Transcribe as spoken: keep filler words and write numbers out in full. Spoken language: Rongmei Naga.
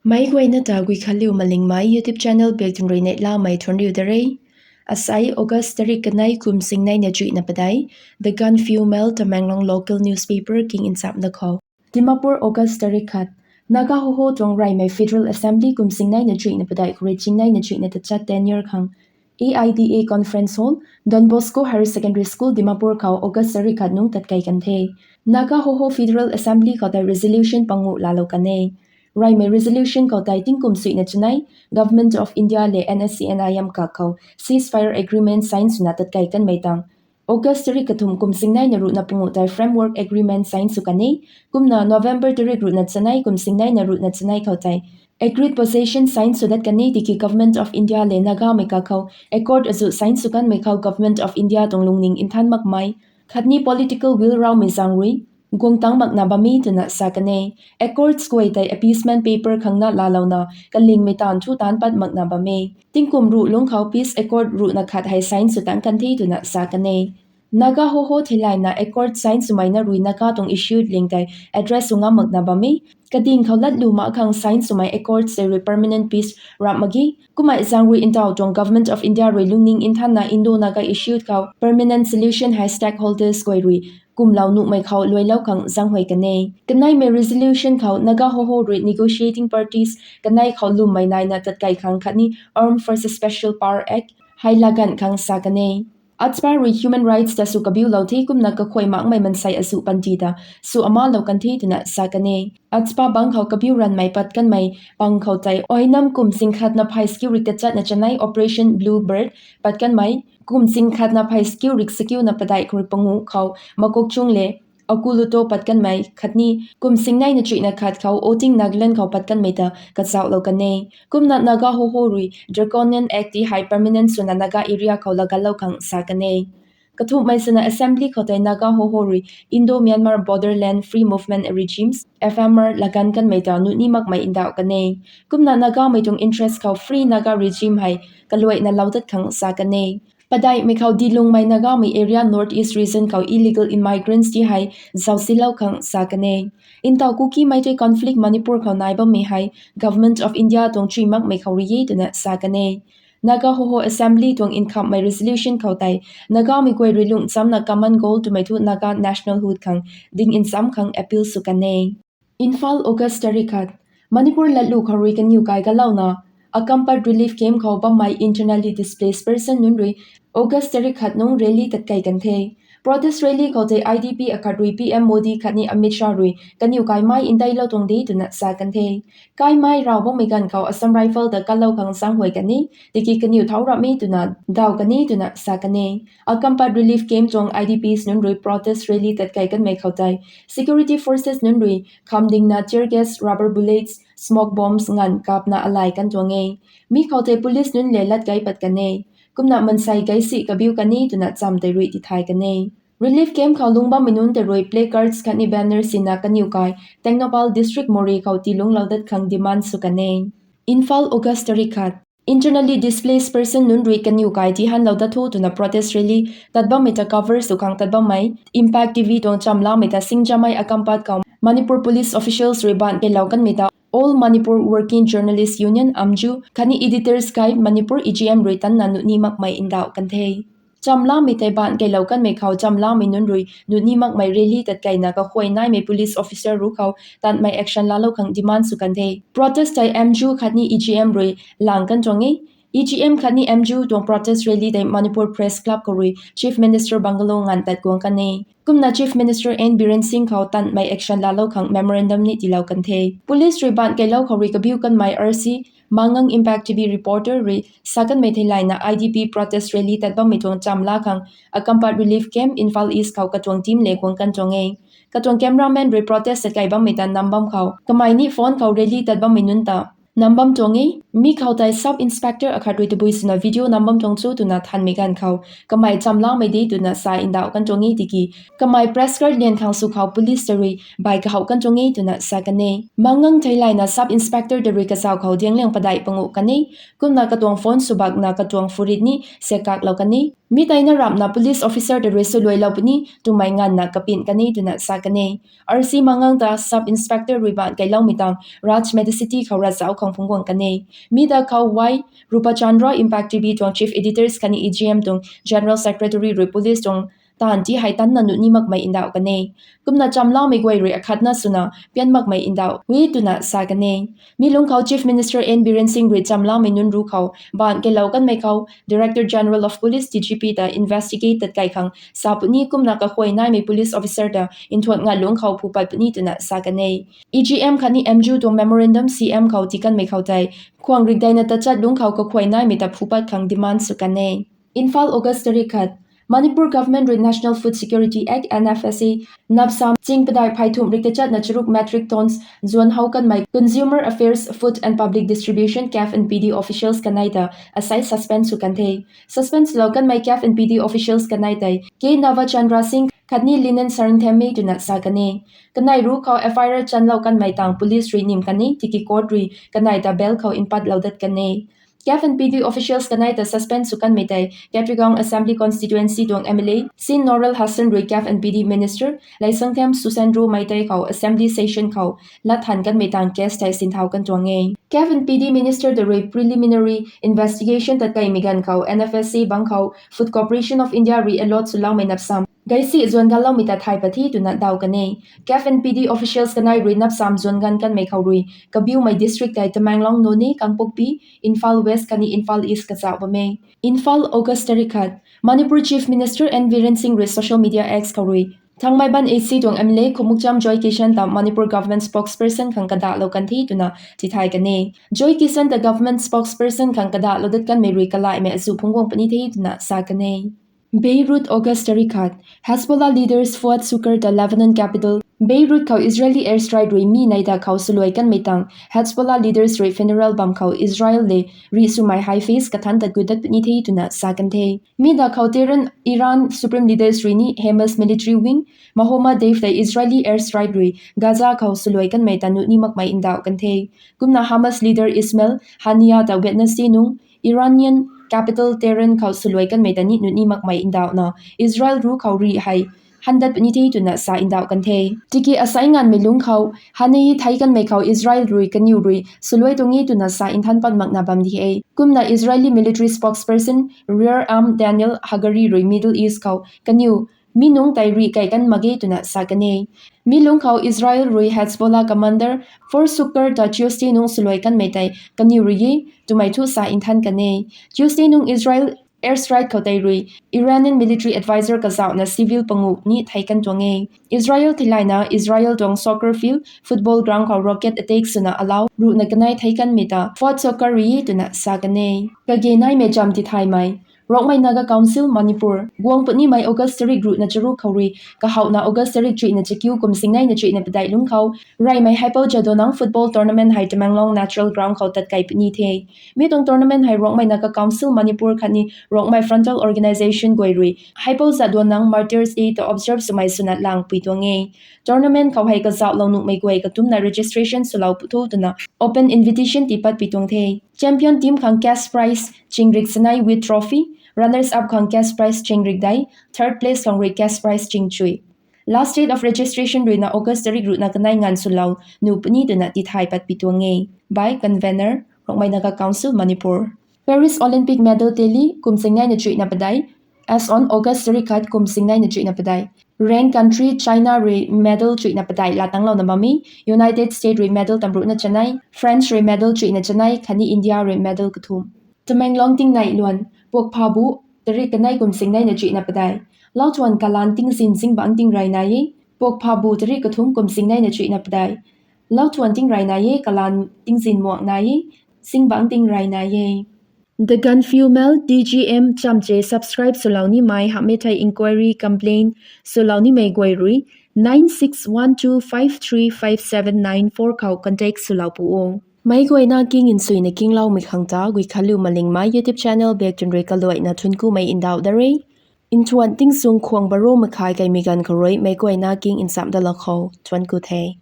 Meic guayna ta Guikhanliu Malingmei YouTube channel bak tuang rui neihlamei thuanriu da re. Asai August tarik kanei kum singneina chuihna padeih, The Gaanphiu Mail, Tamenglong local newspaper king nchamna khou. Dimapur, August tarik khat. Naga Hoho tuang reymei Federal Assembly kum singneina chuihna padeih khou rui chingneina chuihna tachat tenure khang A I D A Conference Hall, Don Bosco Higher Secondary School, Dimapur khou August tarik khat nungc tatkei kan the. Naga Hoho Federal Assembly khou tei resolution panguh laalou kan e. Reymei resolution khou tei tingkum suina chanei Government of India le N S C N I M kak khou ceasefire agreement sign swna tatkei kanmei tang August tarik kathumh kum singneina ruhna panguh tei framework agreement sign sw kan e. Kumna November tarik ruhna chanei kum singneina ruhna chanei khou tei agreed possession sign sw dat kan e tiki Government of India le Nagamei kak khou accord azuh sign sw kanmei khou Government of India tuang lungning nthan makmei khatni political will raumei zaeng rui guang tang makna bam e twna sa kan e. Accords guay tei appeasement paper khangna laalouna kalingmei taanv thu taanc pat makna bam e. Tingkum ruh lungc khou peace accord ruhna khat hei sign sw tang kan the twna sa kan e. Naga Hoho theilayna accord sign swmei na rui Naga tuang issue ling tei address sw ngam makna bam e. Kading khou latlu mak khang sign swmei accords tei rui permanent peace ramh mak ge. Kummei zaeng rui ntaw tuang Government of India rui lungning nthanna Indo-Naga issue khou permanent solution hei stakeholders guay rui kumlou nuhmei khou luailou khang zaenghuay kan e. Kaneimei resolution khou Naga Hoho rui negotiating parties kanei khou lwmmei naina tatkei khang khatni Armed Forces Special Power Act hei laganv khang sa kan e. AFSPA rui human rights ta sw kabiulou the kumna kakhuay makmei mansei azuh panty ta sw amalou kan the twna sa kan e. AFSPA bangc khou kabiu ranmei pat kanmei pang khou tei Oinam kum singkhatna phey skiu rik tachatna chanei Operation Blue Bird pat kanmei, kum singkhatna phey skiu rik sakiuna padeih khou rui panguh khou Mokokchung le Okuluto pat kanmei khatni kum singneina chuihna khat khou Oting Nagaland khou pat kanmei ta kazauhlou kan e. Kumna Naga Hoho rui Draconian Act ti hei permanent swna Naga area khou lagatlou khang sa kan e. Kathumhmei swna Assembly khou tei Naga Hoho rui Indo-Myanmar Borderland Free Movement Regimes, F M R, laganv kanmei ta nuhni makmei ndauh kan e. Kumna Nagamei tuang interest khou Free Naga Regime hei kaluaina lou dat khang sa kan e. Padeihmei khou dilungmei Nagamei area North East region khou illegal immigrants ti hei zausilou khang sa kan e. Ntaw Kuki-Meitei conflict Manipur khou nai bammei hei Government of India tuang chuy makmei khou rui e twna sa kan e. Naga Hoho Assembly tuang nkhamhmei resolution khou tei Nagamei guay rui lungh chamna common goal twmei thu Naga nationhood khang ding ncham khang appeal sw kan e. Imphal, August tarik khat. Manipur latlu khou rui kaniw kai galouna Akampat relief camp khou bammei internally displaced person nunc rui August tarik khat nungc rally tatkei kan the. Protest rally khou tei I D P akhat rui P M Modi khatni Amit Shah rui kaniw kaimei nteilou tuang de twna sa kan the. Kaimei raw bammei ganv khou Assam Rifle ta kalou khang zaenghuay kan e, tiki kaniw thau ramh e twna daw kan e twna sa kan e. Akampat relief camp tuang I D Ps nunc rui protest rally tatkei kanmei khou tei security forces nunc rui khamdingna tear gas, rubber bullets, smoke bombs nganv kapna alay kan tuang e. Mi khou tei police nunc le lat kai pat kan e. Kumna mansei gaisi kabiu kan e twna cham tei rui tithay kan e. Relief camp khou lungc bammei nunc tei rui placards khatni banner sina kaniw kai Tengnoupal District Moreh khou tiilungclou dat khang demand sw kan e. Imphal, August tarik khat. Internally displaced person nunc rui kaniw kai tihanlou dat tho twna protest rally tat bammei ta cover sw khang tat bammei Impact T V tuang chamlamei ta Singjamei Akampat khou Manipur police officials rui baanc keilou kanmei ta All Manipur Working Journalists Union, AMJU, khatni Editors Guild Manipur, A G M, rui tanna nuhni makmei ndauh kan the. Chamlamei tei baanc keilou kanmei khou chamlamei nunc rui nuhni makmei rally tatkeina kakhuay naimei police officer ruc khou tanmei action laalou khang demand sw kan the. Protest tei AMJU khatni A G M rui lang kan tuang e. A G M khatni AMJU tuang protest rally tei Manipur Press Club khou rui Chief Minister Bungalow nganv tat guang kan e. Kumna Chief Minister N Biren Singh khou tanmei action laalou khang memorandum ni tiilou kan the. Police rui baanc keilou khou rui kabiu kanmei R C Mangang, Impact T V reporter rui sa kanmei theilayna I D P protest rally tat bammei tuang chamla khang Akampat Relief Camp, Imphal East khou katuang team le guang kan tuang e. Katuang cameraman rui protest tatkei bammei ta nam bam khou kamei ni phone khou rally tat bammei nunc ta nam bam tuang e. Mi khou tei Sub Inspector akhat rui tabui swna video nam bam tuang cho twna thanmei ganv khou kamei chamlamei de twna sa ndauh kan tuang e tiki kamei press card lian khang sw khou police ta rui bai kahouh kan tuang e twna sa kan e. Mangang theilayna Sub Inspector ta rui kazauh khou diangliang padeih panguh kan e. Kumna katuang phone swbakna katuang phurit ni sakaklou kan e. Mi tei na ramhna police officer ta rui swluailou puni twmei nganvna kapin kan e twna sa kan e. R C Mangang ta Sub Inspector rui baanc kailoumei tang Raj Medicity khou ravzauc khang phungc guang kan e. Mi ta khou Y Rupachandra, Impact T V tuang Chief Editors khatni E G M tuang General Secretary rui police tuang taanv ti hei tanna nuh ni makmei ndauh kan e. Kumna chamlaumei guay rui akhatna swna pian makmei ndauh e twna sa kan e. Mi lungc khou Chief Minister N Biren Singh rui chamlaumei nunc ruc khou baanc kailou kanmei khou Director General of Police, D G P ta investigate tat kai khang sa puni, kumna kakhuay naimei police officer ta nthuan ngalungc khou phu pat puni twna sa kan e. E G M khatni M G U tuang memorandum C M khou tii kanmei khou tei khuang rikdeina tachat lungc khou kakhuay naimei ta phu pat khang demand sw kan e. Imphal, August tarik khat. Manipur government rui National Food Security Act, N F S A, napsam ching padeih phay thumh rik tachatna charuk metric tons zuan how kanmei Consumer Affairs, Food and Public Distribution, C A F and P D officials kanei ta asei suspend sw kan the. Suspend swlou kanmei C A F and P D officials kanei tei K Navachandra Singh khatni Linen Saringtham e twna sa kan e. Kanei ruc khou F I R chanlou kanmei tang police rui nim kan e, tiki court rui kanei ta bail khou mpatlou dat kan e. C A F and P D officials kanei ta suspend sw kanmei tei Ketrigaon Assembly Constituency tuang M L A Sin Noral Hassan rui C A F and P D Minister Leisangthem Susanro Meitei khou assembly session khou lat than kanmei tang case tei sinthau kan tuang e. C A F and P D Minister ta rui preliminary investigation tat kaimei ganv khou N F S A bang khou Food Corporation of India rui allot swloumei napsam gaisi zuan ganloumei ta thay pat the twna daw kan e. C A F and P D officials kanei rui napsam zuan gan kanmei khou rui kabiumei district tei Tamenglong, Noney, Kangpokpi, Imphal West khatni Imphal East kazauh bam e. Imphal, August tarik khat. Manipur Chief Minister N Biren Singh rui social media X khou rui Thangmeiban A C tuang M L A Khumukcham Joy Kishan ta Manipur government spokesperson khang kadahlou kan the twna tithay kan e. Joy Kishan ta government spokesperson khang kadahlou dat kanmei rui kalaimei azuh phungc guang puni the twna sa kan e. Beirut, August tarik khat. Hezbollah leaders Fuad Shukr ta Lebanon capital Beirut khou Israeli airstrike rui mi nei ta khou swluai kanmei tang Hezbollah leaders rui funeral bam khou Israel le rih swmei hei face kathan ta gut dat puni the twna sa kan the. Mi da khou Tehran, Iran Supreme Leaders rui ni Hamas military wing Mohammad Deif tei Israeli airstrike rui Gaza khou swluai kanmei ta nuh ni makmei ndauh kan the. Kumna Hamas leader Ismail Haniyeh ta Wednesday nung Iranian capital Tehran khou swluai kanmei ta ni nuh ni makmei ndauhna Israel ruc khou rih hei han dat puni the twna sa ndauh kan the. Tiki asei nganvmei lungc khou Haniyeh thei kanmei khou Israel rui kaniw rui swluai tuang e twna sa nthan pat makna bam di e. Kumna Israeli military spokesperson Rear Am Daniel Hagari rui Middle East khou kaniw mi nungc tei rih kai kan mak ge twna sa kan e. Mi lungc khou Israel rui Hezbollah commander Fuad Shukr ta Tuesday nung swluai kanmei tei kaniw rui e twmei thu sa nthan kan e. Tuesday nung Israel airstrike khou tei rui Iranian military advisor kazauhna civil panguh ni thei kan tuang e. Israel theilayna Israel tuang soccer field, football ground khou rocket attack swna alau ruhna kanei thei kanmei ta Fuad Shukr rui e twna sa kan e. Kage naimei cham tithaymei. Rongmei Naga Council Manipur guang punimei August tarik ruhna charuk khou rui kahouhna August tarik chuihna chakiu kum singneina chuihna padeih lungc khou reymei Haipou Jadonang football tournament hei Tamenglong Natural Ground khou tat kai puni the. Mi tuang tournament hei Rongmei Naga Council Manipur khatni Rongmei Frontal Organisation guay rui Haipou Jadonang Martyrs Day ta observe swmei swna langpui tuang e. Tournament khou hei kazauhlou nuhmei guay katumna registration swlou pu tho twna open invitation tii patpui tuang the. Champion team khang cash prize chingrik sanei with trophy, runners up khang cash prize chingrik dei, third place khang rui cash prize chingchui. Last date of registration ruina August tarik ruhna kanei nganv swlou nuh puni twna tithay patpui tuang e. By Convener, Rongmei Naga Council Manipur. Paris Olympic medal tally kum singneina chuihna padeih, as on August tarik khat kum singneina chuihna padeih. Rank country China rui medal chuihna padeih latanglouna bam e, United States rui medal tamruhna chanei, France rui medal chuihna chanei khatni India rui medal kathumh. Tamenglong tingnei luan, Pokphabu tarik kanei kum singneina chuihna padeih. Lauthuan kalan tingzin zingbangc tingrey nai e, Pokphabu tarik kathumh kum singneina chuihna padeih. Lauthuan tingrey nai e, kalan tingzin muang nai e, zingbangc tingrey nai e. The Gaanphiu Mail, D G M chamche subscribe swlou nimei hamhmei thei inquiry complaint swlou nimei guay rui nine six one two five three five seven nine four khou contact swlou pu o. Meic guayna king nsuina kingloumei khang ta Guikhanliu Malingmei YouTube channel bak twn rui kaluaina thuanc kumei ndauh da re. Nthuan tingchung khwang baro makhai kaimei ganv khou rui meic guayna king nchamh dalou khou thuanc ku the.